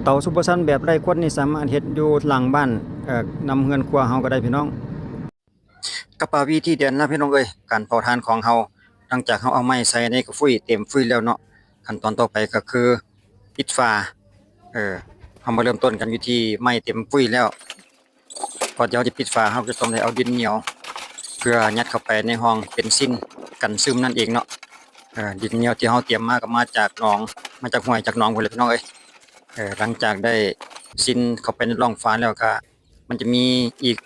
ເຕົາຊຸບເປີຊັນແບບໄຮ້ຄວັນນີ້ສາມາດເຮັດຢູ່ຫຼັງບ້ານ ເອີ ນຳເຮືອນຄົວເຮົາກໍໄດ້ພີ່ນ້ອງ. ກັບປາວີທີ່ເດືອນລະພີ່ນ້ອງເອີຍ ການເຜົາຖ່ານຂອງເຮົາ ຫຼັງຈາກເຮົາເອົາໄມ້ໃສ່ໃນກະຟຸ້ຍເຕັມຟຸ້ຍແລ້ວເນາະ ຂັ້ນຕອນຕໍ່ໄປກໍຄືປິດຝາ ເອີ ເຮົາມາເລີ່ມຕົ້ນກັນຢູ່ທີ່ໄມ້ເຕັມຟຸ້ຍແລ້ວ. ກ່ອນທີ່ເຮົາຈະປິດຝາ ເຮົາຈະຕ້ອງໄດ້ເອົາດິນໜຽວ ເພື່ອຍັດເຂົ້າໄປໃນຮ່ອງເປັນຊິ້ນກັນຊຶມນັ້ນເອງເນາະ. ເອີ ດິນໜຽວທີ່ເຮົາຕຽມມາກໍມາຈາກໜອງ ມາຈາກຫ້ວຍຈາກໜອງພຸ້ນແຫຼະພີ່ນ້ອງເອີຍ. ເອີ ຫຼັງຈາກໄດ້ຊິ້ນເຂົ້າໄປໃນຮ່ອງຝາແລ້ວກໍ ມັນຈະມີອີກ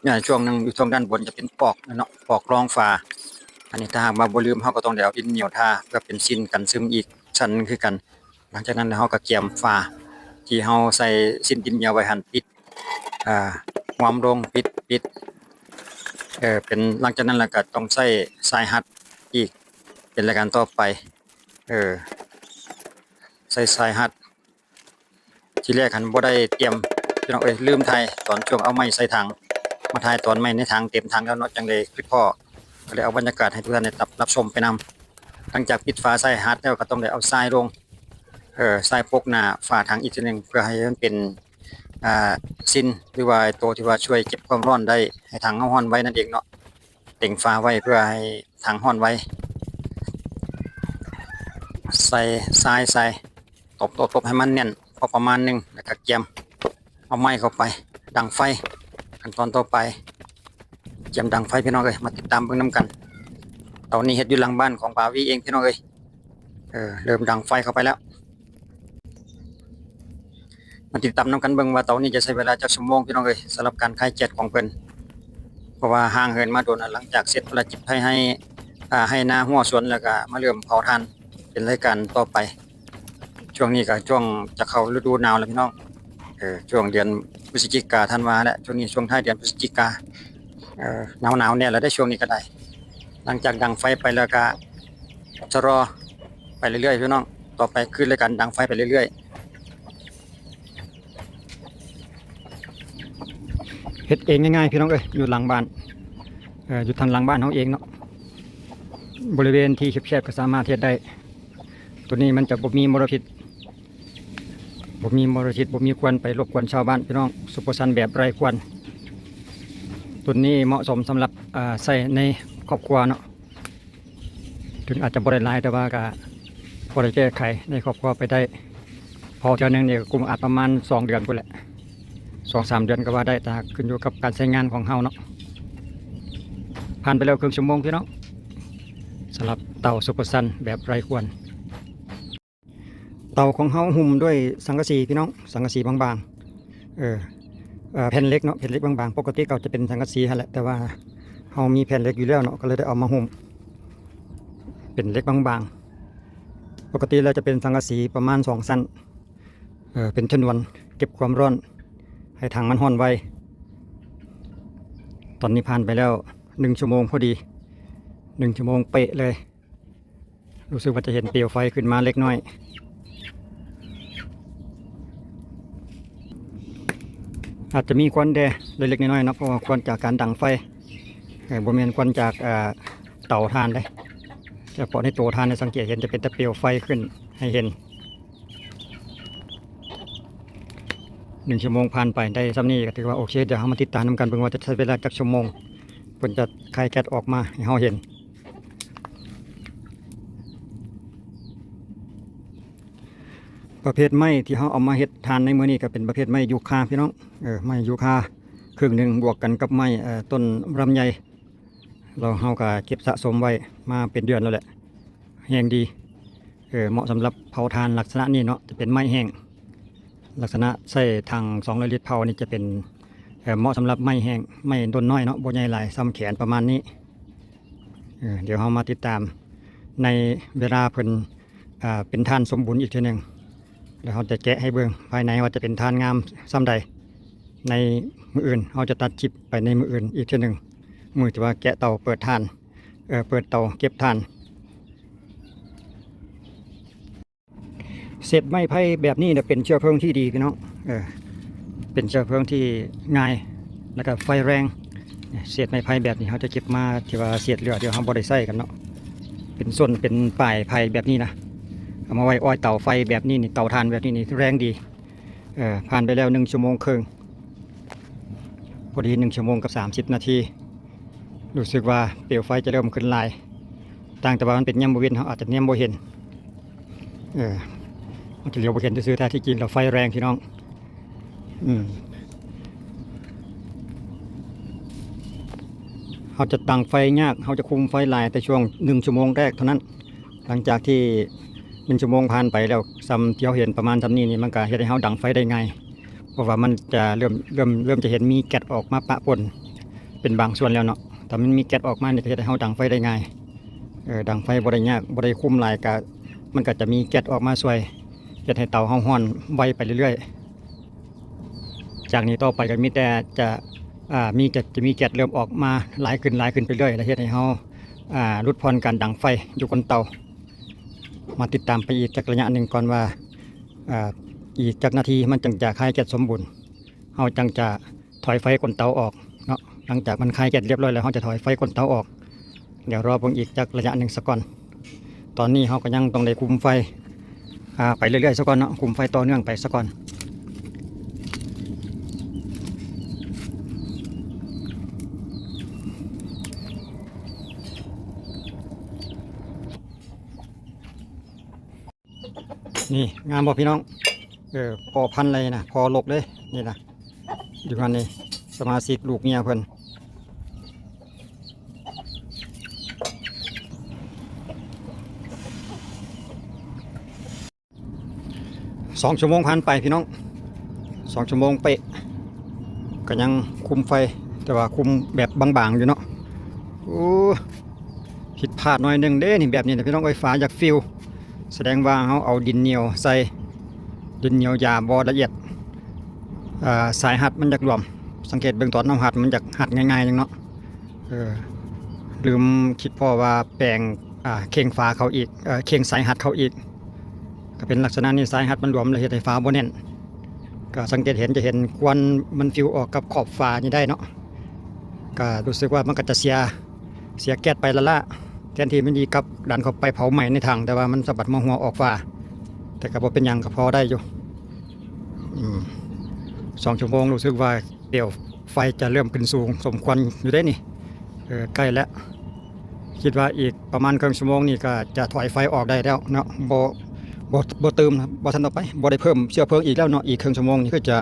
ອາ ຊ່ວງໜຶ່ງຢູ່ຊ່ວງດ້ານບົນຈະເປັນປອກເນາະ ປອກລອງຝາ. ອັນນີ້ຖ້າຫາກວ່າບໍ່ລືມ ເຮົາກໍຕ້ອງໄດ້ເອົາດິນໜຽວທາ ເພື່ອເປັນຊິ້ນກັນຊຶມອີກຊັ້ນໜຶ່ງຄືກັນ. ຫຼັງຈາກນັ້ນແລ້ວເຮົາກໍກຽມຝາທີ່ເຮົາໃສ່ຊິ້ນດິນໜຽວໄວ້ຫັ້ນປິດ ອາ ຫວມລົງ ປິດ ປິດ ເອີ ເປັນ ຫຼັງຈາກນັ້ນແລ້ວກໍຕ້ອງໃຊ້ຊາຍຮັດອີກ ເປັນລາຍການຕໍ່ໄປ ເອີ ໃຊ້ຊາຍຮັດ. ທີແລກຫັ້ນບໍ່ໄດ້ຕຽມ ພີ່ນ້ອງເອີຍ ລືມຖ່າຍຕອນຊ່ວງເອົາໄມ້ໃສ່ຖັງ ມາຖ່າຍຕອນໄມ້ໃນຖັງເຕັມຖັງແລ້ວເນາະ ຈັ່ງໄດ້ຄລິບພໍ້ ກໍເລີຍເອົາບັນຍາກາດໃຫ້ທຸກທ່ານໄດ້ຮັບ ຮັບຊົມໄປນຳ. ຫຼັງຈາກປິດຝາຊາຍຮັດແລ້ວ ກໍຕ້ອງໄດ້ເອົາຊາຍລົງ ເອີ ຊາຍປົກໜ້າຝາຖັງອີກເທື່ອໜຶ່ງ ເພື່ອໃຫ້ມັນເປັນ ອ່າ ຊິ້ນ ຫຼືວ່າໂຕທີ່ວ່າຊ່ວຍເກັບຄວາມຮ້ອນໄດ້ ໃຫ້ຖັງເຮົາຮ້ອນໄວນັ້ນເອງເນາະ. ເຕັງຝາໄວ້ເພື່ອໃຫ້ຖັງຮ້ອນໄວ. ໃສ່ຊາຍໃສ່ ຕົບໆໆ ໃຫ້ມັນແໜ້ນພໍປະມານໜຶ່ງ ແລ້ວກໍກຽມເອົາໄມ້ເຂົ້າໄປ ດັງໄຟ. ຂັ້ນຕອນຕໍ່ໄປ ກຽມດັງໄຟ ພີ່ນ້ອງເອີຍ ມາຕິດຕາມເບິ່ງນຳກັນ. ເຕົານີ້ເຮັດຢູ່ຫຼັງບ້ານຂອງບາວີເອງ ພີ່ນ້ອງເອີຍ. ເອີ ເລີ່ມດັງໄຟເຂົ້າໄປແລ້ວ. ມາຕິດຕາມນຳກັນເບິ່ງວ່າເຕົານີ້ຈະໃຊ້ເວລາຈັກຊົ່ວໂມງ ພີ່ນ້ອງເອີຍ ສຳລັບການຂາຍແກັດຂອງເພິ່ນ. ເພາະວ່າຫ່າງເຫີນມາດົນ ຫຼັງຈາກເສັດພາລະກິດພາຍໃຫ້ ອ່າ ໄຮ່ນາຮົ້ວສວນ ແລ້ວກະມາເລີ່ມເຜົາຖ່ານເປັນລາຍການຕໍ່ໄປ. ຊ່ວງນີ້ກະຊ່ວງຈະເຂົ້າລະດູໜາວແລ້ວ ພີ່ນ້ອງ. ເອີ ຊ່ວງເດືອນພຶສຈິກາ ທັນວາແຫຼະ ຊ່ວງນີ້ຊ່ວງທ້າຍເດືອນພຶສຈິກາ. ເອີ ໜາວໆ ແດ່ແລ້ວເດ້ ຊ່ວງນີ້ກໍໄດ້. ຫຼັງຈາກດັງໄຟໄປແລ້ວກະຊະລໍໄປເລື້ອຍໆ ພີ່ນ້ອງ. ຕໍ່ໄປຄືລາຍການດັງໄຟໄປເລື້ອຍໆ. ເຮັດເອງງ່າຍໆ ພີ່ນ້ອງເອີຍ ຢູ່ຫຼັງບ້ານ ເອີ ຢູ່ທາງຫຼັງບ້ານເຮົາເອງເນາະ. ບໍລິເວນທີ່ແຄບໆ ກໍສາມາດເຮັດໄດ້. ໂຕນີ້ມັນຈະບໍ່ມີມົນລະພິດ ບໍ່ມີມົນລະພິດ ບໍ່ມີຄວັນໄປລົບກວນຊາວບ້ານ ພີ່ນ້ອງ. ຊຸບເປີຊັນແບບໄຮ້ຄວັນ ໂຕນີ້ເໝາະສົມສຳລັບ ເອີ ໃຊ້ໃນຄອບຄົວເນາະ. ເຖິງອາດຈະບໍ່ໄດ້ຫຼາຍ ແຕ່ວ່າກໍພໍໄດ້ແກ້ໄຂໃນຄອບຄົວໄປໄດ້. ເຜົາເທື່ອໜຶ່ງນີ້ກໍກຸມອາດປະມານສອງເດືອນພຸ້ນແຫຼະ ສອງສາມເດືອນກໍວ່າໄດ້ ຖ້າຂຶ້ນຢູ່ກັບການໃຊ້ງານຂອງເຮົາເນາະ. ຜ່ານໄປແລ້ວເຄິ່ງຊົ່ວໂມງ ພີ່ນ້ອງ ສຳລັບເຕົາຊຸບເປີຊັນແບບໄຮ້ຄວັນ. ເຕົາຂອງເຮົາຫຸ້ມດ້ວຍສັງກະສີ ພີ່ນ້ອງ ສັງກະສີບາງໆ ເອີ ເອີ ແຜ່ນເຫຼັກເນາະ ແຜ່ນເຫຼັກບາງໆ. ປົກກະຕິກໍຈະເປັນສັງກະສີຫັ້ນແຫຼະ ແຕ່ວ່າເຮົາມີແຜ່ນເຫຼັກຢູ່ແລ້ວເນາະ ກໍເລີຍໄດ້ເອົາມາຫຸ້ມເປັນເຫຼັກບາງໆ. ປົກກະຕິແລ້ວຈະເປັນສັງກະສີປະມານສອງຊັ້ນ ເອີ ເປັນຊະນວນເກັບຄວາມຮ້ອນ ໃຫ້ຖັງມັນຮ້ອນໄວ. ຕອນນີ້ຜ່ານໄປແລ້ວໜຶ່ງຊົ່ວໂມງພໍດີ ໜຶ່ງຊົ່ວໂມງເປະເລີຍ. ຮູ້ສຶກວ່າຈະເຫັນເປວໄຟຂຶ້ນມາເລັກນ້ອຍ ອາດຈະມີຄວັນແດ່ເລັກໆ ນ້ອຍໆ ເນາະ ເພາະວ່າຄວັນຈາກການດັງໄຟ ເອີ ບໍ່ແມ່ນຄວັນຈາກ ເອີ ເຕົາຖ່ານເດ້. ສະເພາະໃນໂຕຖ່ານນີ້ສັງເກດເຫັນຈະເປັນແຕ່ເປວໄຟຂຶ້ນໃຫ້ເຫັນ. ໜຶ່ງຊົ່ວໂມງຜ່ານໄປໄດ້ສ່ຳນີ້ກໍຖືວ່າໂອເຄ. ດຽວເຮົາມາຕິດຕາມນຳກັນເບິ່ງວ່າຈະໃຊ້ເວລາຈັກຊົ່ວໂມງ ເພິ່ນຈະຄາຍແກັດອອກມາໃຫ້ເຮົາເຫັນ. ປະເພດໄມ້ທີ່ເຮົາເອົາມາເຮັດຖ່ານໃນມື້ນີ້ກໍເປັນປະເພດໄມ້ຢູຄາ ພີ່ນ້ອງ ເອີ ໄມ້ຢູຄາເຄິ່ງໜຶ່ງ ບວກກັນກັບໄມ້ ເອີ ຕົ້ນລຳໄຍ ແລ້ວເຮົາກໍເກັບສະສົມໄວ້ມາເປັນເດືອນແລ້ວແຫຼະ ແຮງດີ. ເອີ ເໝາະສຳລັບເຜົາຖ່ານລັກສະນະນີ້ເນາະ ຈະເປັນໄມ້ແຫ້ງ ລັກສະນະໃຊ້ຖັງສອງຮ້ອຍລິດເຜົານີ້ຈະເປັນ ເອີ ເໝາະສຳລັບໄມ້ແຫ້ງ ໄມ້ຕົ້ນນ້ອຍເນາະ ບໍ່ໃຫຍ່ຫຼາຍ ສ່ຳແຂນປະມານນີ້. ເອີ ດຽວເຮົາມາຕິດຕາມໃນເວລາເພິ່ນ ເປັນຖ່ານສົມບູນອີກເທື່ອໜຶ່ງ ແລ້ວເຮົາຈະແກະໃຫ້ເບິ່ງພາຍໃນວ່າຈະເປັນຖ່ານງາມສ່ຳໃດ. ໃນມື້ອື່ນເຮົາຈະຕັດຄລິບໄປໃນມື້ອື່ນອີກເທື່ອໜຶ່ງ ມື້ທີ່ວ່າແກະເຕົາເປີດຖ່ານ ເອີ ເປີດເຕົາເກັບຖ່ານ. ເສດໄມ້ໄຜ່ແບບນີ້ນະເປັນເຊື້ອເພີງທີ່ດີພີ່ນ້ອງ ເອີ ເປັນເຊື້ອເພີງທີ່ງ່າຍ ແລ້ວກໍໄຟແຮງ. ເສດໄມ້ໄຜ່ແບບນີ້ເຮົາຈະເກັບມາທີ່ວ່າເສດເຫຼືອທີ່ເຮົາບໍ່ໄດ້ໃຊ້ກັນເນາະ ເປັນສົ້ນເປັນປາຍໄຜ່ແບບນີ້ນະ ເອົາມາໄວ້ອ້ອຍເຕົາໄຟແບບນີ້ນີ້ ເຕົາຖ່ານແບບນີ້ນີ້ແຮງດີ. ເອີ ຜ່ານໄປແລ້ວໜຶ່ງຊົ່ວໂມງເຄິ່ງ ພໍດີໜຶ່ງຊົ່ວໂມງກັບສາມສິບນາທີ. ຮູ້ສຶກວ່າເປວໄຟຈະເລີ່ມຂຶ້ນຫຼາຍ, ຕ່າງແຕ່ວ່າມັນເປັນຍາມມື້ເວັນ ເຮົາອາດຈະແນມບໍ່ເຫັນ. ເອີ ມັນຈະຫຼຽວບໍ່ເຫັນຊື່ໆ ແຕ່ທີ່ຈິງແລ້ວໄຟແຮງພີ່ນ້ອງ. ອືມ ເຮົາຈະຕັ້ງໄຟຍາກ, ເຮົາຈະຄຸມໄຟຫຼາຍແຕ່ຊ່ວງໜຶ່ງຊົ່ວໂມງແລກເທົ່ານັ້ນ. ຫຼັງຈາກທີ່ໜຶ່ງຊົ່ວໂມງຜ່ານໄປແລ້ວ, ສ່ຳທີ່ເຮົາເຫັນປະມານສ່ຳນີ້ນີ້ ມັນກະເຮັດໃຫ້ເຮົາດັງໄຟໄດ້ງ່າຍ, ເພາະວ່າມັນຈະເລີ່ມ ເລີ່ມ ເລີ່ມຈະເຫັນມີແກັດອອກມາປະປົນເປັນບາງສ່ວນແລ້ວເນາະ. ຖ້າມັນມີແກັດອອກມານີ້ ກະເຮັດໃຫ້ເຮົາດັງໄຟໄດ້ງ່າຍ. ເອີ ດັງໄຟບໍ່ໄດ້ຍາກ, ບໍ່ໄດ້ຄຸມຫຼາຍ, ກະ ມັນກະຈະມີແກັດອອກມາຊ່ວຍ ເຮັດໃຫ້ເຕົາເຮົາຮ້ອນໄວໄປເລື້ອຍໆ. ຈາກນີ້ຕໍ່ໄປກໍມີແຕ່ຈະ ອ່າ ມີ ຈະ ຈະມີແກັດເລີ່ມອອກມາຫຼາຍຂຶ້ນ ຫຼາຍຂຶ້ນໄປເລື້ອຍ ແລະ ເຮັດໃຫ້ເຮົາ ອ່າ ຫຼຸດຜ່ອນການດັງໄຟຢູ່ກົ້ນເຕົາ. ມາຕິດຕາມໄປອີກຈັກໄລຍະໜຶ່ງກ່ອນວ່າ ອ່າ ອີກຈັກນາທີມັນຈັ່ງຈະຄາຍແກັດສົມບູນ, ເຮົາຈັ່ງຈະຖອຍໄຟກົ້ນເຕົາອອກເນາະ. ຫຼັງຈາກມັນຄາຍແກັດຮຽບຮ້ອຍແລ້ວ ເຮົາຈະຖອຍໄຟກົ້ນເຕົາອອກ. ດຽວລໍເບິ່ງອີກຈັກໄລຍະໜຶ່ງສາກ່ອນ. ຕອນນີ້ເຮົາກໍຍັງຕ້ອງໄດ້ຄຸມໄຟ ອ່າ ໄປເລື້ອຍໆສາກ່ອນເນາະ, ຄຸມໄຟຕໍ່ເນື່ອງໄປສາກ່ອນ. ນີ້ ງາມບໍ່ພີ່ນ້ອງ? ເອີ ພໍພັນເລີຍນະ, ພໍລົກເລີຍນີ້ນະ. ຢູ່ຫັ້ນນີ້ ສະມາຊິກລູກເມຍເພິ່ນ. ສອງຊົ່ວໂມງຜ່ານໄປພີ່ນ້ອງ, ສອງຊົ່ວໂມງເປະ. ກໍຍັງຄຸມໄຟ ແຕ່ວ່າຄຸມແບບບາງໆຢູ່ເນາະ. ໂອ້ ຜິດພາດໜ້ອຍໜຶ່ງເດ້ນີ້ ແບບນີ້ນະພີ່ນ້ອງເອີຍ, ຝາຢາກຟິວ. ສະແດງວ່າເຮົາເອົາດິນໜຽວໃສ່, ດິນໜຽວຢາບໍ່ລະອຽດ. ເອີ ສາຍຮັດມັນຢາກຫຼວມ, ສັງເກດເບິ່ງຕອນເຮົາຮັດ ມັນຢາກຮັດງ່າຍໆໜຶ່ງເນາະ. ເອີ ລືມຄິດພໍ້ວ່າແປງ ອ່າ ເຄັ່ງຝາເຂົ້າອີກ, ເອີ ເຄັ່ງສາຍຮັດເຂົ້າອີກ. ກໍເປັນລັກສະນະນີ້, ສາຍຮັດມັນຫຼວມ ແລະ ເຮັດໃຫ້ຝາບໍ່ແໜ້ນ. ກໍສັງເກດເຫັນ ຈະເຫັນຄວັນມັນຟິວອອກກັບຂອບຝານີ້ໄດ້ເນາະ. ກໍຮູ້ສຶກວ່າມັນກໍຈະເສຍ ເສຍແກັດໄປລ້າໆ, ແທນທີ່ມັນຊິກັບດັນເຂົ້າໄປເຜົາໄໝ້ໃນຖັງ, ແຕ່ວ່າມັນສະບັດມາຫົວອອກຝາ. ແຕ່ກໍບໍ່ເປັນຫຍັງ, ກໍພໍໄດ້ຢູ່. ອືມ ສອງຊົ່ວໂມງ ຮູ້ສຶກວ່າເປວໄຟຈະເລີ່ມຂຶ້ນສູງສົມຄວນຢູ່ເດ້ນີ້. ເອີ ໃກ້ແລ້ວ, ຄິດວ່າອີກປະມານເຄິ່ງຊົ່ວໂມງນີ້ກໍຈະຖອຍໄຟອອກໄດ້ແລ້ວເນາະ. ບໍ່ ບໍ່ ບໍ່ຕື່ມ ບໍ່ທັນເອົາໄປ, ບໍ່ໄດ້ເພີ່ມເຊື້ອເພີງອີກແລ້ວເນາະ. ອີກເຄິ່ງຊົ່ວໂມງນີ້ຄືຈະ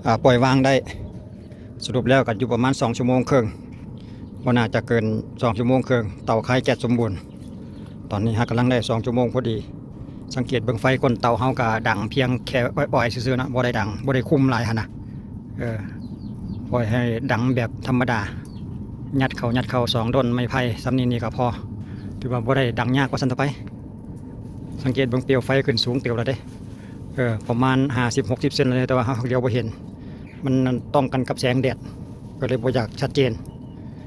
ອ່າ ປ່ອຍວາງໄດ້. ສະຫຼຸບແລ້ວກໍຢູ່ປະມານສອງຊົ່ວໂມງເຄິ່ງ, ບໍ່ໜ້າຈະເກີນສອງຊົ່ວໂມງເຄິ່ງ ເຕົາຄາຍແກັດສົມບູນ. ຕອນນີ້ເຮົາກຳລັງໄດ້ສອງຊົ່ວໂມງພໍດີ. ສັງເກດເບິ່ງໄຟກົ້ນເຕົາເຮົາກໍດັງພຽງແຄ່ອອຍໆຊື່ໆເນາະ, ບໍ່ໄດ້ດັງ ບໍ່ໄດ້ຄຸມຫຼາຍຫັ້ນນະ. ເອີ ປ່ອຍໃຫ້ດັງແບບທຳມະດາ, ຍັດເຂົ້າ ຍັດເຂົ້າສອງດ້ອນໄມ້ໄຜ່ສ່ຳນີ້ນີ້ກໍພໍ, ຖືວ່າບໍ່ໄດ້ດັງຍາກວ່າຊັ້ນເຖາະໄປ. ສັງເກດເບິ່ງເປວໄຟຂຶ້ນສູງເຕີບແລ້ວເດ້. ເອີ ປະມານຫ້າສິບ ຫົກສິບເຊັນແລ້ວເດ້, ແຕ່ວ່າເຮົາຫາກຫຼຽວບໍ່ເຫັນ, ມັນຕ້ອງກັນກັບແສງແດດ ກໍເລີຍບໍ່ຢາກຊັດເຈນ.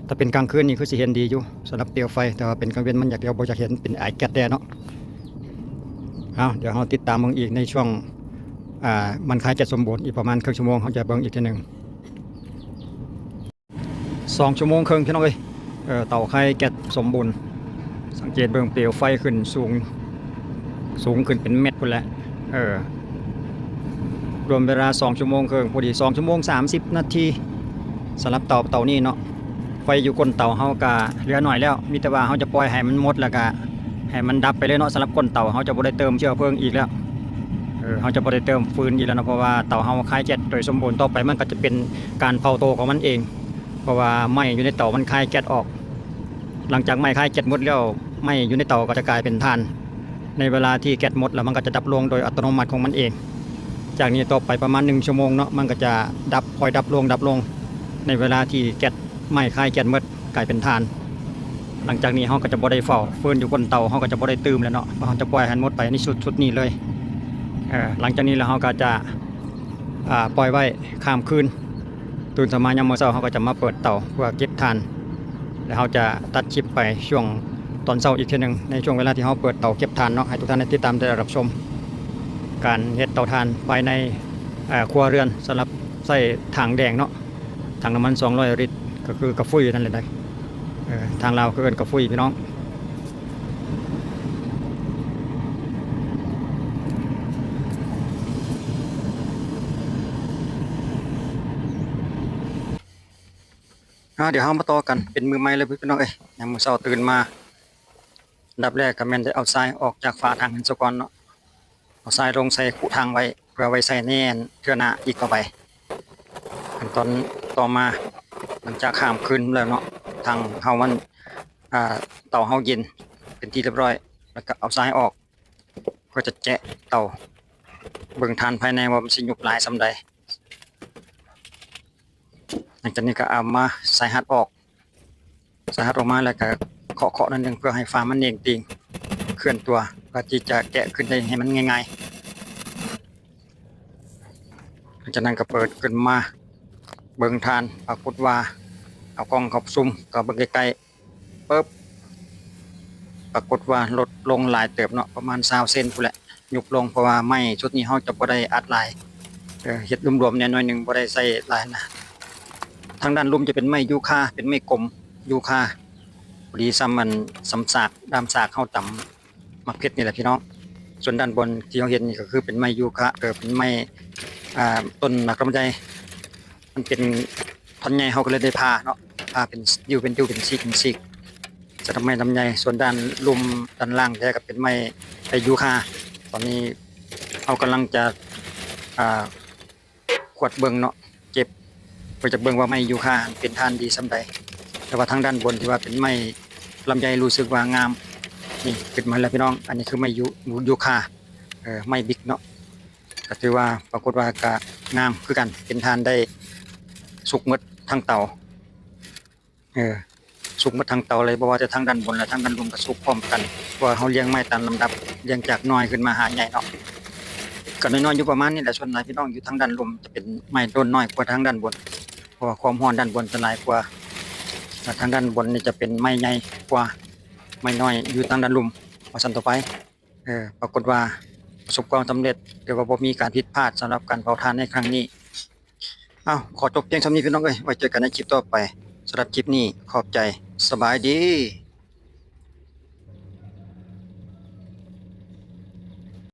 ຖ້າເປັນກາງຄືນນີ້ຄືຊິເຫັນດີຢູ່ສຳລັບເປວໄຟ, ແຕ່ວ່າເປັນກາງເວັນມັນຢາກ ເຮົາບໍ່ຢາກເຫັນເປັນອາຍແກັດແດ່ເນາະ. ເອົາ ດຽວເຮົາຕິດຕາມເບິ່ງອີກໃນຊ່ວງ ອ່າ ມັນຄາຍແກັດສົມບູນ ອີກປະມານເຄິ່ງຊົ່ວໂມງ ເຮົາຈະເບິ່ງອີກເທື່ອໜຶ່ງ. ສອງຊົ່ວໂມງເຄິ່ງ ພີ່ນ້ອງເອີຍ, ເອີ ເຕົາຄາຍແກັດສົມບູນ. ສັງເກດເບິ່ງເປວໄຟຂຶ້ນສູງ ສູງຂຶ້ນເປັນແມັດພຸ້ນແຫຼະ. ເອີ ລວມເວລາສອງຊົ່ວໂມງເຄິ່ງ, ພໍດີສອງຊົ່ວໂມງສາມສິບນາທີ. ສຳລັບເຕົາ ເຕົານີ້ເນາະ, ໄຟຢູ່ກົ້ນເຕົາເຮົາກະເຫຼືອໜ້ອຍແລ້ວ, ມີແຕ່ວ່າເຮົາຈະປ່ອຍໃຫ້ມັນໝົດ ແລ້ວກະໃຫ້ມັນດັບໄປເລີຍເນາະ. ສຳລັບກົ້ນເຕົາເຮົາຈະບໍ່ໄດ້ເຕີມເຊື້ອເພີງອີກແລ້ວ, ເອີ ເຮົາຈະບໍ່ໄດ້ເຕີມຟືນອີກແລ້ວເນາະ, ເພາະວ່າເຕົາເຮົາຄາຍແກັດໂດຍສົມບູນ. ຕໍ່ໄປມັນກໍຈະເປັນການເຜົາໂຕຂອງມັນເອງ. ເພາະວ່າໄມ້ຢູ່ໃນເຕົາມັນຄາຍແກັດອອກ, ຫຼັງຈາກໄມ້ຄາຍແກັດໝົດແລ້ວ, ໄມ້ຢູ່ໃນເຕົາກໍຈະກາຍເປັນຖ່ານ. ໃນເວລາທີ່ແກັດໝົດແລ້ວ, ມັນກໍຈະດັບລົງໂດຍອັດຕະໂນມັດຂອງມັນເອງ. ຈາກນີ້ຕໍ່ໄປປະມານໜຶ່ງຊົ່ວໂມງເນາະ, ມັນກໍຈະດັບ, ຄ່ອຍດັບລົງ, ດັບລົງ. ໃນເວລາທີ່ແກັດ, ໄມ້ຄາຍແກັດໝົດ, ກາຍເປັນຖ່ານ. ຫຼັງຈາກນີ້ເຮົາກໍຈະບໍ່ໄດ້ເຝົ້າຟືນຢູ່ກົ້ນເຕົາ, ເຮົາກໍຈະບໍ່ໄດ້ຕື່ມແລ້ວເນາະ, ເຮົາຈະປ່ອຍໃຫ້ມັນໝົດໄປໃນຊຸດ, ຊຸດນີ້ເລີຍ. ເອີ ຫຼັງຈາກນີ້ແລ້ວເຮົາກໍຈະ ອ່າ ປ່ອຍໄວ້ຂ້າມຄືນ. ຕື່ນເຊົ້າມາຍາມມື້ເຊົ້າ ເຮົາກໍຈະມາເປີດເຕົາເພື່ອເກັບຖ່ານ ແລ້ວເຮົາຈະຕັດຄລິບໄປຊ່ວງຕອນເຊົ້າອີກເທື່ອໜຶ່ງ ໃນຊ່ວງເວລາທີ່ເຮົາເປີດເຕົາເກັບຖ່ານເນາະ, ໃຫ້ທຸກທ່ານໄດ້ຕິດຕາມໄດ້ຮັບຊົມການເຮັດເຕົາຖ່ານພາຍໃນ ເອີ ຄົວເຮືອນ ສຳລັບໃຊ້ຖັງແດງເນາະ, ຖັງນ້ຳມັນສອງຮ້ອຍລິດ ກໍຄືກະຟຸຍນັ້ນແຫຼະ. ເອີ ທາງລາວເຂົາເອີ້ນກະຟຸຍ ພີ່ນ້ອງ. ອ່າ ດຽວເຮົາມາຕໍ່ກັນ ເປັນມື້ໃໝ່ເລີຍພີ່ນ້ອງເອີຍ. ຍາມມື້ເຊົ້າຕື່ນມາ ອັນດັບແລກກໍແມ່ນໄດ້ເອົາຊາຍອອກຈາກຝາຖັງຫັ້ນຊະກ່ອນເນາະ, ເອົາຊາຍລົງໃສ່ຄຸທາງໄວ້ ເພື່ອໄວ້ໃສ່ໃນເທື່ອໜ້າອີກຕໍ່ໄປ. ຂັ້ນຕອນຕໍ່ມາ ຫຼັງຈາກຂ້າມຄືນແລ້ວເນາະ, ທາງເຮົາມັນ ອ່າ ເຕົາເຮົາເຢັນເປັນທີ່ລຽບຮ້ອຍ ແລ້ວກໍເອົາຊາຍອອກ ເພື່ອຈະແຈະເຕົາ ເບິ່ງຖ່ານພາຍໃນວ່າມັນຊິຍຸບຫຼາຍສ່ຳໃດ. ຫຼັງຈາກນີ້ກໍເອົາມາສາຍຮັດອອກ, ສາຍຮັດອອກມາແລ້ວກໍເຄາະໆໜ້ອຍໜຶ່ງ ເພື່ອໃຫ້ຝາມັນເໜັງຕີງ ເຄື່ອນຕົວ ເພື່ອທີ່ຈະແກະຂຶ້ນໄດ້ໃຫ້ມັນງ່າຍໆ. ຫຼັງຈາກນັ້ນກໍເປີດຂຶ້ນມາເບິ່ງຖ່ານ ປາກົດວ່າ ເອົາກ້ອງເຂົ້າຊູມ ກໍເບິ່ງໃກ້ໆ ປຶບ ປາກົດວ່າລົດລົງຫຼາຍເຕີບເນາະ, ປະມານຊາວເຊັນພຸ້ນແຫຼະ ຍຸບລົງ ເພາະວ່າໄມ້ຊຸດນີ້ເຮົາຈະບໍ່ໄດ້ອັດຫຼາຍ, ເອີ ເຮັດຫຼວມໆແດ່ໜ້ອຍໜຶ່ງ ບໍ່ໄດ້ໃສ່ຫຼາຍນະ. ທາງດ້ານລຸ່ມຈະເປັນໄມ້ຢູຄາ ເປັນໄມ້ກົມຢູຄາ ພໍດີສ່ຳອັນ ສ່ຳສາກ ດ້າມສາກເຮົາຕຳໝາກເຜັດນີ້ແຫຼະພີ່ນ້ອງ. ສ່ວນດ້ານບົນທີ່ເຮົາເຫັນນີ້ກໍຄືເປັນໄມ້ຢູຄາ ເອີ ເປັນໄມ້ ອ່າ ຕົ້ນໝາກລຳໄຍ ມັນເປັນທ່ອນໃຫຍ່ ເຮົາກໍເລີຍໄດ້ຜ່າເນາະ, ຜ່າເປັນດິ້ວເປັນດິ້ວ ເປັນຊີກເປັນຊີກ ຈະທຳໄມລຳໃຍ. ສ່ວນດ້ານລຸ່ມດ້ານລ່າງແທ້ກໍເປັນໄມ້ ໄມ້ຢູຄາ. ຕອນນີ້ເຮົາກຳລັງຈະ ອ່າ ກວດເບິ່ງເນາະ ເກັບ ເພື່ອຈະເບິ່ງວ່າໄມ້ຢູຄາເປັນຖ່ານດີສ່ຳໃດ. ແຕ່ວ່າທາງດ້ານບົນທີ່ວ່າເປັນໄມ້ລຳໄຍ ຮູ້ສຶກວ່າງາມ. ນີ້ຂຶ້ນມາແລ້ວພີ່ນ້ອງ, ອັນນີ້ຄືໄມ້ຢູ ຢູຄາ ເອີ ໄມ້ບິກເນາະ. ກໍຖືວ່າປາກົດວ່າກໍງາມຄືກັນ ເປັນຖ່ານໄດ້ສຸກໝົດທັງເຕົາ ເອີ ສຸກໝົດທັງເຕົາເລີຍ. ບໍ່ວ່າແຕ່ທາງດ້ານບົນ ແລະ ທາງດ້ານລຸ່ມກໍສຸກພ້ອມກັນ ເພາະວ່າເຮົາລຽງໄມ້ຕາມລຳດັບ ລຽງຈາກນ້ອຍຂຶ້ນມາຫາໃຫຍ່ເນາະ. ກໍນ້ອຍໆຢູ່ປະມານນີ້ແຫຼະ, ສ່ວນຫຼາຍພີ່ນ້ອງຢູ່ທາງດ້ານລຸ່ມຈະເປັນໄມ້ຕົ້ນນ້ອຍກວ່າທາງດ້ານບົນ ເພາະວ່າຄວາມຮ້ອນດ້ານບົນຈະຫຼາຍກວ່າ ແລະ ທາງດ້ານບົນນີ້ຈະເປັນໄມ້ໃຫຍ່ກວ່າ ໄມ້ນ້ອຍຢູ່ທາງດ້ານລຸ່ມ ວ່າຊັ້ນຕໍ່ໄປ. ເອີ ປາກົດວ່າປະສົບຄວາມສຳເລັດ ຫຼືວ່າບໍ່ມີການຜິດພາດສຳລັບການເຜົາຖ່ານໃນຄັ້ງນີ້. ເອົ້າ ຂໍຈົບພຽງສ່ຳນີ້ພີ່ນ້ອງເອີຍ, ໄວ້ເຈີກັນໃນຄລິບຕໍ່ໄປ. ສຳລັບຄລິບນີ້ ຂອບໃຈ, ສະບາຍດີ.